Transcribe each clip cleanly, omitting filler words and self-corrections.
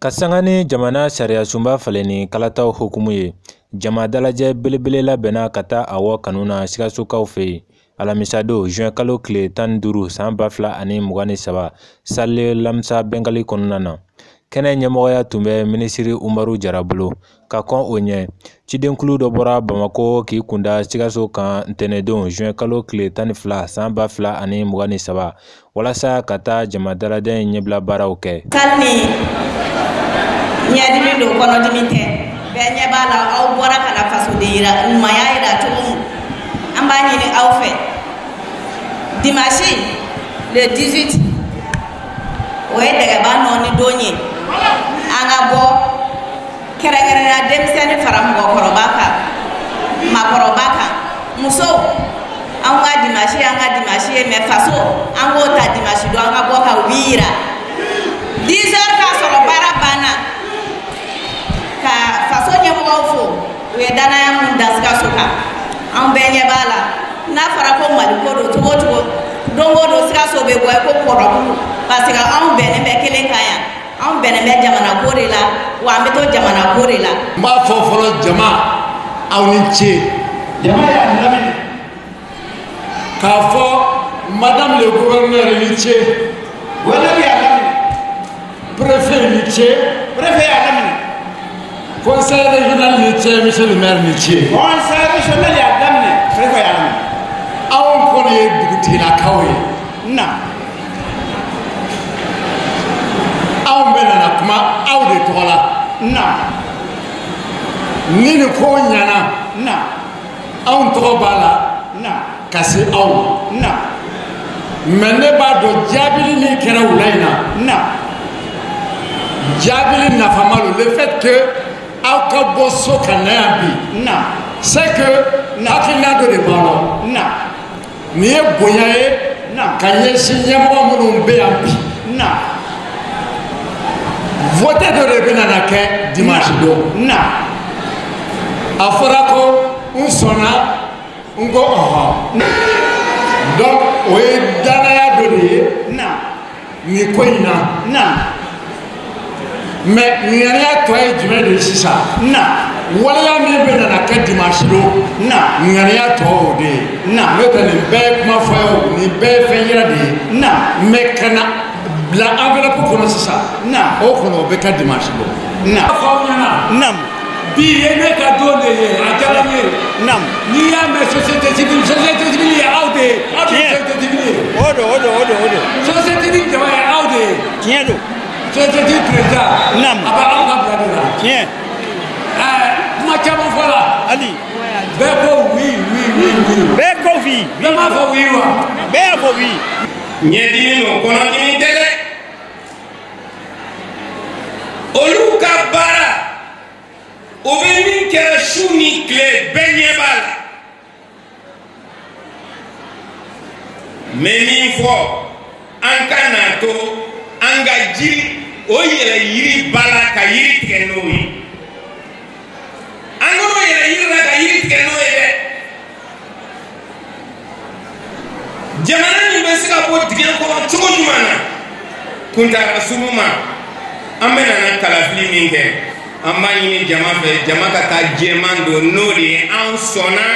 Ka sanga ni jamana sariyasunba falenni kalataw hukumu ye, jama dalajɛ belebele labɛnna ka taa awɔ kanu na Sikasokaw fɛ yen. Alamisadon juin kalo tile 15 san 2023 salle Lamsa Bɛnkali kɔnɔna na. Kɛnɛ ɲɛmɔgɔya tun bɛ minisiri Umaru Jara bolo. Ka kɔn o ɲɛ, cidenkulu dɔ bɔra Bamakɔ k'i kunda Sikaso kan ntɛnɛndon juin kalo tile 12 san 2023 walasa ka taa jama dalajɛ in ɲɛbila baaraw kɛ. Kali ɲɛdimi don, kɔnɔdimi tɛ, bɛɛ ɲɛ b'a la. Aw bɔra ka na fasoden yira ɲumanya yira cogo min, an b'a ɲini aw fɛ dimanche le 18, o ye dɛgɛba nɔɔni don ye, an ka bɔ kɛrɛnkɛrɛnnenya denmisɛnnin fara mɔgɔkɔrɔba kan, maakɔrɔba kan, musow. An ka dimanche, an ka dimanche ye, mɛ faso an k'o ta dimanche don, an ka bɔ ka oui yira 10 heures k'a sɔrɔ baara banna, ka faso ɲɛmɔgɔw fo, u ye danaya mun da Sikaso kan. An bɛɛ ɲɛ b'a la, n'a fɔra ko Maliko don cogo o cogo, don o don Sikaso bɛ bɔ i ko kɔrɔkuru, parce que anw bɛnnen bɛ kelen kan yan, anw bɛnnen bɛ jamana ko de la, wa an bɛ to jamana ko de la. N b'a fɔ fɔlɔ, jama aw ni ce. Jama y'a lamɛn. K'a fɔ madame le gouverneur ni ce. Gouverneur y'a lamɛn. Préfet ni ce. Préfet y'a lamɛn. Conseil régional ni ce, monsieur le maire ni ce. Conseil régional y'a daminɛ, préfet y'a lamɛn. Anw kɔni ye dugutigilakaw ye. Na. Anw bɛ nana kuma aw de tɔgɔ la. Na. Ni nin ko ɲɛna. Na. Anw tɔgɔ b'a la. Na. Ka se aw ma. Na. Mais ne b'a dɔn jaabili min kɛra wula in na. Na. Jaabili nafama don, le fait que aw ka bɔ so ka na yan bi. Na. C'est que hakilina dɔ de b'aw la. Na. Nin ye bonya ye. Na. Ka ɲɛsin ɲɛmɔgɔ minnu bɛ yan bi. Na. Vote dɔ de bɛ na kɛ dimanche don. Na. A fɔra ko n sɔnna, n ko ɔhɔn. Donc o ye danaya dɔ de ye. Na. Nin ko in na. Na. Mais ŋaniya tɔ ye jumɛn de ye sisan? Na. Waleya min bɛ nana kɛ dimanche don. Na. Ŋaniya tɔ o de ye. Na. N'o tɛ nin bɛɛ ye kuma fɔ ye o, nin bɛɛ ye fɛn yira de ye. Na. Mais ka na bila enveloppe kɔnɔ sisan. Na. O kɔnɔ o bɛ kɛ dimanche don. Na. Fɔ aw ɲɛna. Nam. Bi ye ne ka don de ye, a diyara n ye. Nam. N'i y'a mɛn société civile, société civile ye aw de ye, aw de ye société civile ye. O don, o don, o don, o don. Société civile jama ye aw de ye. Tiɲɛ don. Société civile président. Nam. A bɛ anw ka bila de la. Tiɲɛ. Ɛɛ, kuma caman fɔ la. Ali. Bɛɛ ko oui, oui, oui, oui. Bɛɛ ko oui. Bɛɛ m'a fɔ oui wa? Bɛɛ y'a fɔ oui. Ɲɛdimi don, kɔnɔdimi tɛ dɛ. Olu ka baara, o bɛ min kɛra su ni tile, bɛɛ ɲɛ b'a la. N bɛ min fɔ, an ka n'a to an ka jiri o yɛlɛ yiri ba la ka yiri tigɛ n'o ye. An kan'o yɛlɛ yiri la ka yiri tigɛ n'o ye dɛ. Jamana min bɛ se ka bɔ dingɛ kɔnɔ cogo jumɛn na, kuntaala surun ma, an bɛna na kalafili min kɛ, an b'a ɲini jama fɛ, jama ka taa jɛman don n'o de ye. An sɔnna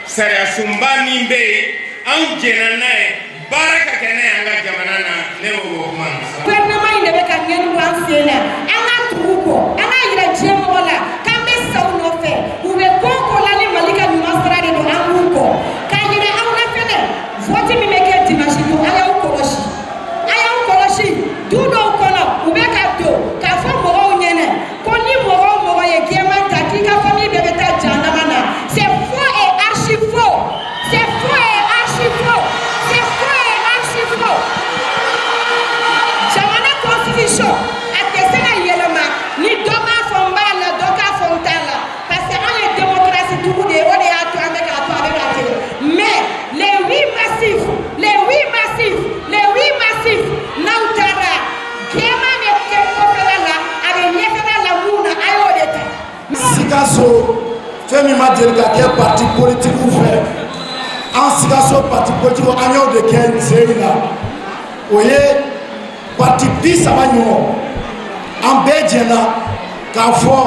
sariyasunba min bɛ yen, anw jɛnna n'a ye, baara ka kɛ n'a ye an ka jamana na. Ne b'o bɔ kuma na. Gouvernement in de bɛ ka ɲɛni bɔ an sen na, an ka tugu kɔ, an k'a yira diɲɛ mɔgɔ la k'an bɛ sa u nɔfɛ, u bɛ ko o ko la ni Mali ka ɲuman sira de don, an b'u kɔ. K'a yira aw la fɛnɛ, vote min bɛ kɛ dimanche don, a y'aw kɔlɔsi, a y'aw kɔlɔsi. Du dɔw kɔnɔ, u bɛ ka don k'a fɔ mɔgɔw ɲɛna ko ni mɔgɔ o mɔgɔ ye jɛman ta, k'i ka famille bɛɛ bɛ taa jahanama na. C'est faux et archi faux, c'est faux et archi faux, c'est faux et archi faux. Jamana constitution a tɛ se ka yɛlɛma ni dɔ m'a fɔ n b'a la, dɔ k'a fɔ n t'a la, parce que anw ye démocratie dugu de ye, o de y'a to an bɛ k'a to a bɛ ka ten. Mais les oui massifs, les oui massifs, les oui massifs, n'aw taara jɛman bɛ kɛ kɔfɛla la, a bɛ ɲɛfɛla la mun na, a y'o de ta. Sikaso, fɛn min ma deli ka kɛ parti politique fɛ, an Sikaso parti politique an y'o de kɛ sen in na, o ye parti 30 ɲɔgɔn. An bɛɛ jɛnna k'a fɔ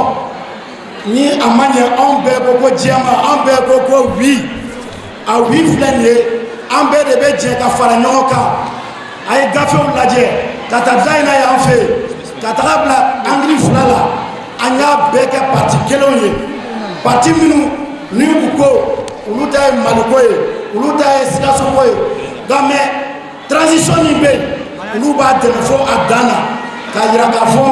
ni a ma ɲɛ anw bɛɛ ko ko jɛman, an bɛɛ ko ko oui. A oui filɛ nin ye, an bɛɛ de bɛ jɛ ka fara ɲɔgɔn kan. A ye gafew lajɛ ka taa da in na yan fɛ yen, ka taga bila angili fila la, an y'a bɛɛ kɛ parti kelenw ye. Parti minnu ni u ko olu ta ye Maliko ye, olu ta ye Sikasoko ye, nka mais transition min bɛ yen, olu b'a dɛmɛ fo a dan na, k'a yira k'a fɔ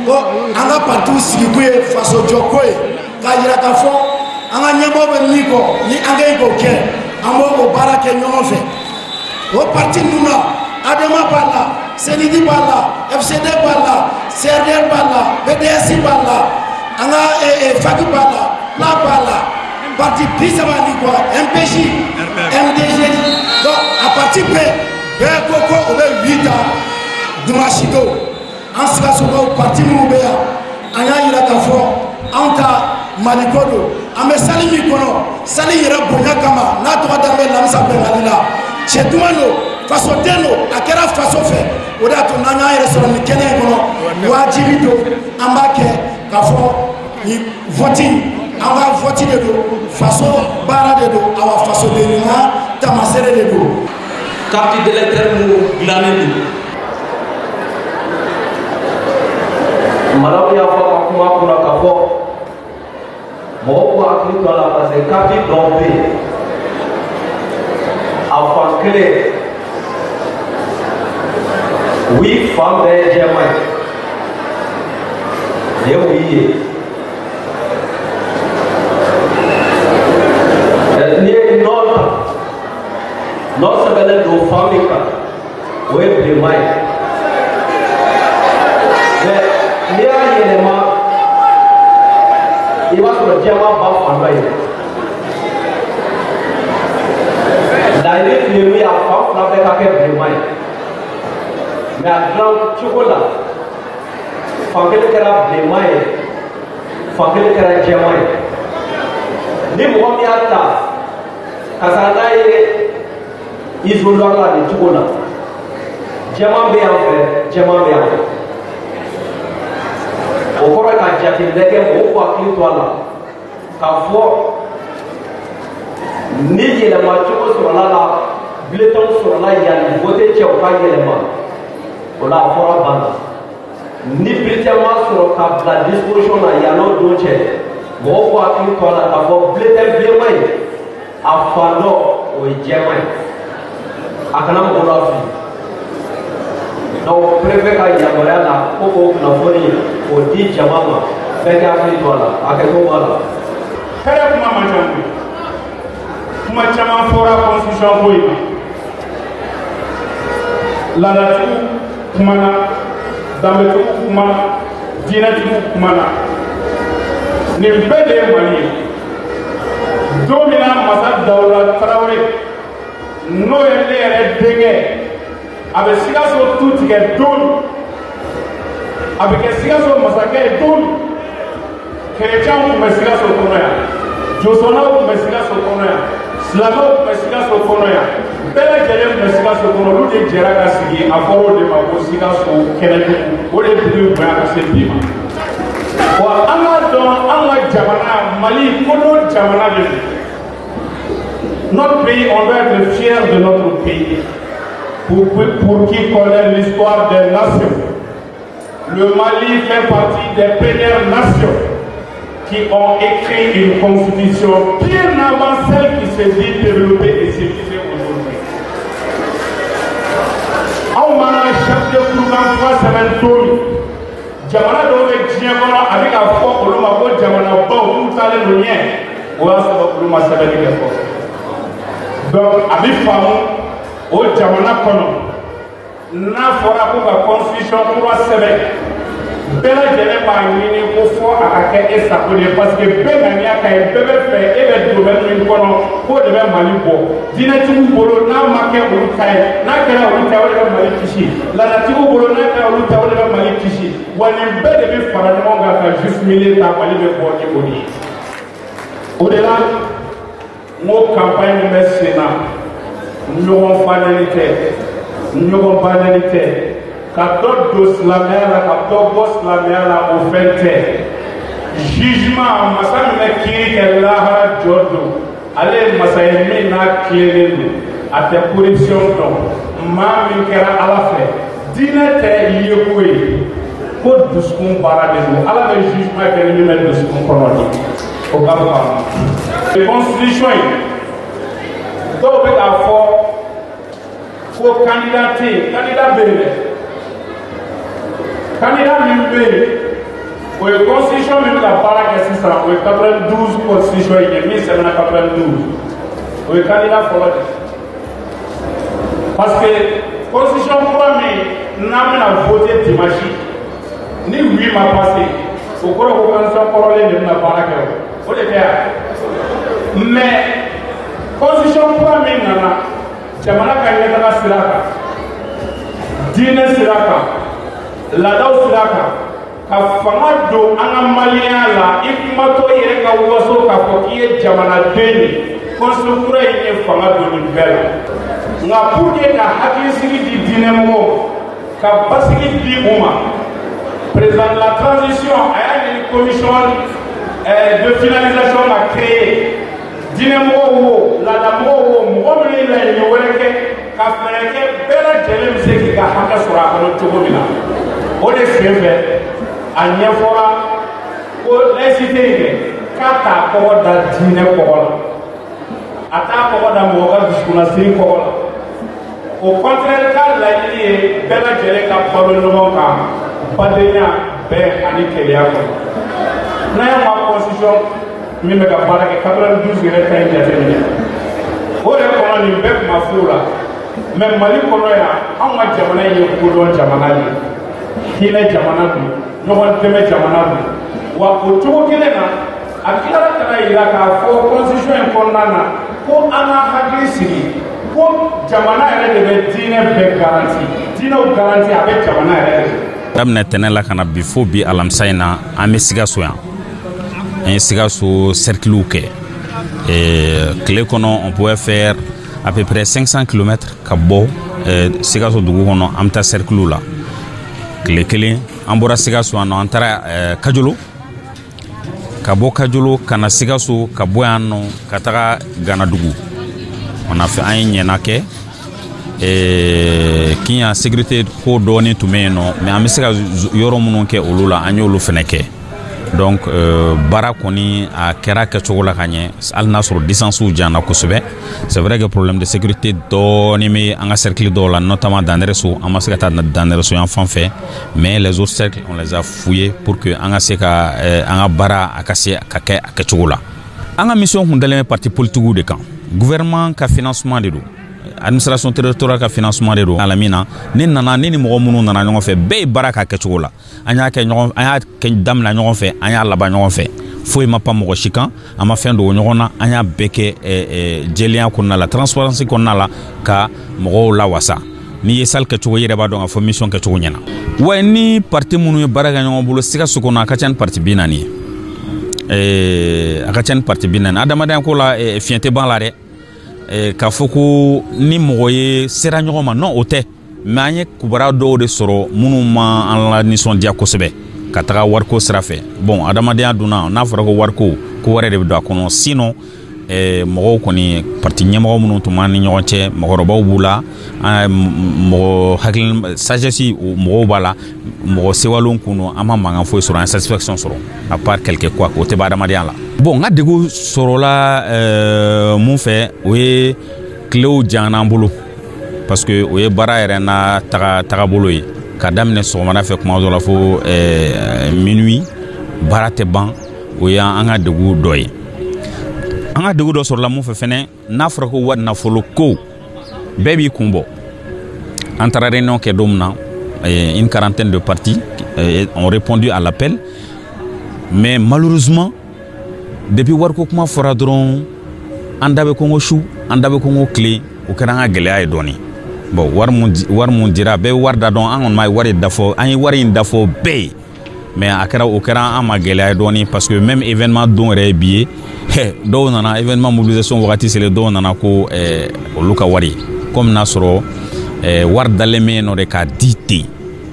ko an ka partiw sigikun ye fasojɔko ye, k'a yira k'a fɔ an ka ɲɛmɔgɔ bɛ min kɔ ni an ka ɲi k'o kɛ, an b'o o baara kɛ ɲɔgɔn fɛ. O parti ninnu na, ADEMA b'a la, CNID b'a la, FCD b'a la, CRDR b'a la, PDS b'a la, an ka FAC b'a la, PLA b'a la, parti 30 ni kɔ, MPJ, MDG. Donc a parti bɛɛ bɛɛ ko ko o bɛ oui ta dimanche don. An Sikasokaw parti minnu bɛ yan, an y'a yira k'a fɔ anw ta Maliko don. An bɛ sali min kɔnɔ, sali yɛrɛ bonya kama, n'a tɔgɔ dalen bɛ Lamisa Bɛngali la, cɛ duman don, fasoden don, a kɛra faso fɛ. O de y'a to n'an y'an yɛrɛ sɔrɔ nin kɛnɛ in kɔnɔ, wajibi don an b'a kɛ k'a fɔ nin vote an ka vote de don, faso baara de don, awa fasoden ɲuman taamasere de don. Carte d'électeur minnu dilannen don, madame y'a fɔ a ka kuma kunna k'a fɔ mɔgɔw k'u hakili to a la, parce que carte dɔw bɛ yen, a fan kelen oui fan bɛɛ ye jɛman ye, nin ye oui ye. N'i ye nɔ ta, nɔ sɛbɛnnen don fan min kan, o ye bilenman ye. Mais n'i y'a yɛlɛma, i b'a sɔrɔ jɛman b'a fan dɔ ye. Laɲini tun ye min ye, a fan fila bɛɛ ka kɛ bilenman ye. Mais a dilan cogo la, fan kelen kɛra bilenman ye, fan kelen kɛra jɛman ye. Ni mɔgɔ min y'a ta ka taa n'a ye isoloir la nin cogo la, jɛman bɛ yan fɛ, jɛman bɛ yan fɛ. O kɔrɔ ye ka jateminɛ kɛ, mɔgɔw k'u hakili to a la k'a fɔ ni yɛlɛma cogo sɔrɔla la, bulletin sɔrɔla yanni vote cɛ, o ka yɛlɛma, o la a fɔra banna. Ni bulletin ma sɔrɔ ka bila disposition na yann'o don cɛ, mɔgɔw k'u hakili to a la k'a fɔ bulletin bilenman in, a fan dɔ o ye jɛman ye, a kana mɔgɔw lafili. Donc préfet ka yamaruya la ko k'o kunnafoni k'o di jama ma, bɛɛ k'i hakili to a la, hakɛto b'a la. Hɛrɛ kuma man ca koyi, kuma caman fɔra constitution ko in na, laadatigiw kumana, danbetigiw kumana, diinɛtigiw kumana, nin bɛɛ de ye Mali ye. Don min na Masa Dawuda Tarawele, n'o ye ne yɛrɛ denkɛ, a bɛ Sikaso tu tigɛ don min, a bɛ kɛ Sikaso masakɛ ye don min, kerecɛnw tun bɛ Sikaso kɔnɔ yan, josɔnnaw tun bɛ Sikaso kɔnɔ yan, silamɛw tun bɛ Sikaso kɔnɔ yan, bɛɛ lajɛlen tun bɛ Sikaso kɔnɔ. Olu de jɛra ka sigi, a fɔra o de ma ko Sikaso kɛnɛdugu. O de ye dugu in bonya ka se bi ma. Wa an k'a dɔn, an ka jamana Mali kodɔn jamana de don. Notre pays, on doit être fier de notre pays. Pour qui connaît l'histoire des nations, le Mali fait partie des premières nations qui ont écrit une constitution bien avant celle qui se dit développée et civilisée aujourd'hui. Anw mana chef de Kurukan sɛbɛn don min, jamana dɔw bɛ diɲɛ kɔnɔ, a bɛ ka fɔ olu ma ko jamanabaw k'u taalen don ɲɛ, o y'a sɔrɔ olu ma sɛbɛnni kɛ fɔlɔ. Donc a bɛ faamu o jamana kɔnɔ, n'a fɔra ko ka constitution kura sɛbɛn, bɛɛ lajɛlen b'a ɲini ko fɔ a ka kɛ e sago de ye, parce que bɛɛ ŋaniya ka ɲi, bɛɛ bɛ fɛ e bɛ domaine min kɔnɔ k'o de bɛ Mali bɔ. Diinɛtigiw bolo, n'a ma kɛ olu ta ye, n'a kɛra olu ta ye, o de bɛ Mali kisi. Laadatigiw bolo, n'a kɛra olu ta ye, o de bɛ Mali kisi. Wa nin bɛɛ de bɛ fara ɲɔgɔn kan ka juste milieu ta, Mali bɛ bɔ ni o de ye. O de la n ko campagne min bɛ sen na, ɲɔgɔn fa nɛni tɛ, ɲɔgɔn ba nɛni tɛ, Ka dɔ don silamɛya la, ka dɔ bɔ silamɛya la, o fɛn tɛ. Jugement, masa min bɛ kiiri kɛ lahara jɔ don, ale ye masa ye min n'a tilennen don, a tɛ corruption dɔn. Maa min kɛra Ala fɛ, diinɛ tɛ yeko ye, ko dusukun baara de don. Ala bɛ jugement kɛ ni min bɛ dusukun kɔnɔ de, o ka faamu. Constitution in, dɔw bɛ k'a fɔ ko candidat tɛ yen. Candidat bɛ yen dɛ. Candidat min bɛ yen, o ye constitution min bɛ ka baara kɛ sisan, o ye 92 constitution in ye min sɛbɛnna 92, o ye candidat fɔlɔ de ye. Parce que constitution kura min n'an bɛna voter dimanche, ni oui ma passé, o kɔrɔ ko constitution kɔrɔlen de bɛna baara kɛ, o de tɛ yan. Mais constitution kura min nana jamana ka ɲɛtaga sira kan, diinɛ sira kan, laadaw sira kan, ka fanga don an ka maliyɛnya la, i kumatɔ i yɛrɛ ka waso k'a fɔ k'i ye jamanaden ye, constitution kura in ye fanga don nin bɛɛ la. Nka pour que ka hakilisigi di diinɛmɔgɔw, ka basigi di u ma, président de la transition a y'a ɲini commission de finalisation ka créer. Diinɛmɔgɔw wo, laadamɔgɔw wo, mɔgɔ minnu ye laɲini wɛrɛ kɛ, ka fɛɛrɛ kɛ bɛɛ lajɛlen bɛ se k'i ka hakɛ sɔrɔ a kɔnɔ cogo min na. O de sen fɛ, a ɲɛfɔra ko laïcité in kɛ k'a t'a kɔgɔ da diinɛ kɔgɔ la, a t'a kɔgɔ da mɔgɔ ka dusukunnasiri kɔgɔ la. Au contraire, k'a laɲini ye bɛɛ lajɛlen ka balo ɲɔgɔn kan badenya, bɛn ani kelenya kɔnɔ. N'an y'an ka constitution min bɛ ka baara kɛ 92 yɛrɛ ta in jateminɛ, o yɛrɛ kɔnɔ nin bɛɛ tun ma f'o la. Mais Mali kɔnɔ yan, anw ka jamana in ye kodɔn jamana de ye, hinɛ jamana don, ɲɔgɔn dɛmɛ jamana don. Wa o cogo kelen na, a tilara ka na yira k'a fɔ constitution in kɔnɔna na ko an ka hakili sigi ko jamana yɛrɛ de bɛ diinɛ bɛɛ garanti, diinɛw garanti a bɛ jamana yɛrɛ de. Daminɛ tɛnɛ la ka na bi fo bi alamisa in na, an bɛ Sikaso yan. An ye Sikaso cerclew kɛ tile kɔnɔ, on pouvait faire à peu près 500 km ka bɔ Sikaso dugu kɔnɔ, an bɛ taa cerclew la. Tile kelen, an bɔra Sikaso yan nɔ, an taara Kajolo, ka bɔ Kajolo ka na Sikaso, ka bɔ yan nɔ ka taga Ganadugu. On a fait, an ye ɲɛna kɛ Kiɲan, sécurité ko dɔɔni tun bɛ yen nɔ, mais an bɛ se ka yɔrɔ minnu kɛ olu la, an y'olu fɛnɛ kɛ. Donc baara kɔni a kɛra kɛcogo la ka ɲɛ, hali n'a sɔrɔ distance janna kosɛbɛ. C'est vrai que problème de sécurité dɔɔni bɛ an ka cercle dɔw la, notamment Danɛrɛso. An ma se ka taa Danɛrɛso yan fan fɛ, mais les autres cercles, on les a fouillés pour que an ka se ka an ka baara a ka se ka kɛ a kɛcogo la. An ka mission kun dalen bɛ parti politiques de kan. Gouvernement ka financement de don, administration territoriale ka financement de don. Ala min na ne nana, ne ni mɔgɔ minnu nana ɲɔgɔn fɛ, bɛɛ ye baara k'a kɛcogo la. An y'a kɛ ɲɔgɔn, an y'a kɛ daminɛ ɲɔgɔn fɛ, an y'a laban ɲɔgɔn fɛ. Foyi ma pan mɔgɔ si kan, an ma fɛn dogo ɲɔgɔn na. An y'a bɛɛ kɛ jɛlenya kɔnɔna la, transparence kɔnɔna la, ka mɔgɔw lawasa. N'i ye salle kɛcogo, i yɛrɛ b'a dɔn k'a fɔ mission kɛcogo ɲɛna wa. Ni parti minnu ye baara kɛ ɲɔgɔn bolo Sikaso kɔnɔ, a ka ca ni parti 40 ye, a ka ca ni parti 40. Adamadenya ko la, fiɲɛ tɛ ban la dɛ. K'a fɔ ko ni mɔgɔ ye sera ɲɔgɔn ma, non, o tɛ. Mais an ye kibaruya dɔw de sɔrɔ minnu ma an la nisɔndiya kosɛbɛ ka taga wariko sira fɛ. Bon, adamadenya dunna, n'a fɔra ko wariko, ko wɛrɛ de bɛ don a kɔnɔ. Sinon mɔgɔw kɔni, parti ɲɛmɔgɔ minnu tun b'an ni ɲɔgɔn cɛ, mɔgɔkɔrɔbaw b'u la, mɔgɔ hakili sagesse mɔgɔw b'a la, mɔgɔ sewalenw kun don. An ma mankan foyi sɔrɔ, an ye satisfaction sɔrɔ, à part quelque quoi, o tɛ bɔ adamadenya la. Bon, n ka degun sɔrɔla mun fɛ, o ye tilew janyana an bolo, parce que o ye baara yɛrɛ n'a taga tagabolo ye. Ka daminɛ sɔgɔmada fɛ, kuma dɔ la fo minuit, baara tɛ ban. O ye an ka degun dɔ ye. An ka degun dɔ sɔrɔla mun fɛ fɛnɛ, n'a fɔra ko wari nafolo ko, bɛɛ b'i kun bɔ. An taara réunion kɛ don min na, une quarantaine de partis ont répondu à l'appel, mais malheureusement, depuis wariko kuma fɔra dɔrɔn, an da bɛ kɔngɔ su, an da bɛ kɔngɔ tile. O kɛra an ka gɛlɛya ye dɔɔni. Bon, wari mun dira, bɛɛ bɛ wari da dɔn. An kɔni ma wari dafɔ, an ye wari in dafɔ bɛɛ ye, mais a kɛra, o kɛra an ma gɛlɛya ye dɔɔni, parce que même événement don yɛrɛ ye bi ye, dɔw nana événement mobilisation wagati selen, dɔw nana ko olu ka wari, komi n'a sɔrɔ wari dalen bɛ yen nɔ de k'a di ten.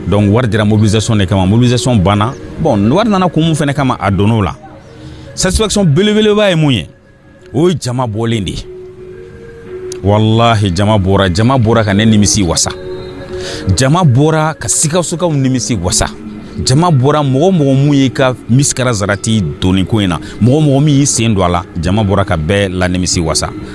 Donc wari dira mobilisation de kama, mobilisation banna. Bon, wari nana kun mun fɛnɛ kama, a donn'o la. Satisfaction belebeleba ye mun ye? O ye jama bɔlen de ye. Walahi, jama bɔra, jama bɔra ka ne nimisi wasa, jama bɔra ka Sikasokaw nimisi wasa, jama bɔra. Mɔgɔ mɔgɔ mun y'i ka misikara zarati donni ko in na, mɔgɔ mɔgɔ min y'i sen don a la, jama bɔra ka bɛɛ la nimisi wasa.